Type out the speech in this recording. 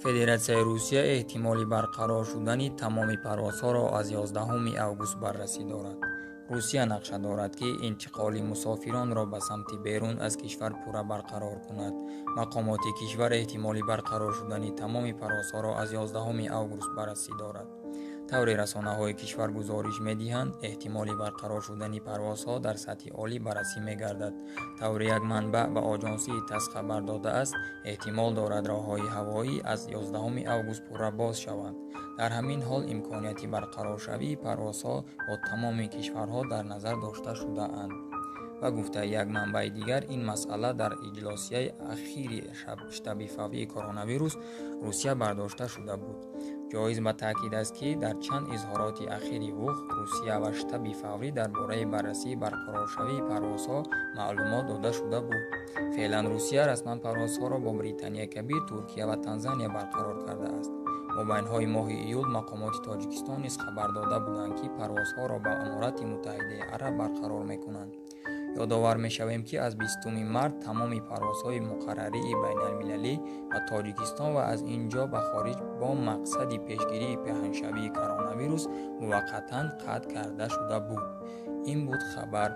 Федератсияи Русия эҳтимоли барқарор шудани тамоми парвозҳоро аз 11 август баррасӣ дорад. Русия нақша дорад, ки интиқоли мусофиронро ба самти берун аз кишвар пурра барқарор кунад. Мақомоти кишвар эҳтимоли барқарор шудани тамоми парвозҳоро аз 11 август баррасӣ дорад. Тавре расонаҳои кишвар гузориш медиҳанд, эҳтимоли барқарор шудани парвозҳо дар сатҳи олӣ баррасӣ мегардад. Тавре як манбаъ ба оҷонсии ТАСС хабар додааст, эҳтимол дорад роҳҳои ҳавоӣ аз 11 август пурра боз шаванд. Дар ҳамин ҳол имконияти барқароршавии парвозҳо бо тамоми кишварҳо дар назар дошта шудаанд. Ба гуфтаи як манбаи дигар, ин масъала дар иҷлосияи ахири штаби фаврии коронавирус Русия бардошта шуда буд. Ҷоиз ба таъкид аст, ки дар чанд изҳороти ахири ВУХ Русия ва штаби фаврӣ дар бораи баррасии барқароршавии парвозҳо маълумот дода шуда буд. Феълан Русия расман парвозҳоро бо Британияи Кабир, Туркия ва Танзания барқарор кардааст. Мобайнҳои моҳи июл мақомоти Тоҷикистон низ хабар дода буданд, ки парвозҳоро ба Аморати Муттаҳидаи Араб барқарор мекунанд. Ёдовар мешавем, ки аз 20 март тамоми парвозҳои муқаррарии байналмилалӣ ба Тоҷикистон ва аз ин ҷо ба хориҷ бо мақсади пешгирии паҳншавии коронавирус муваққатан қатъ карда шуда буд. Ин буд хабар.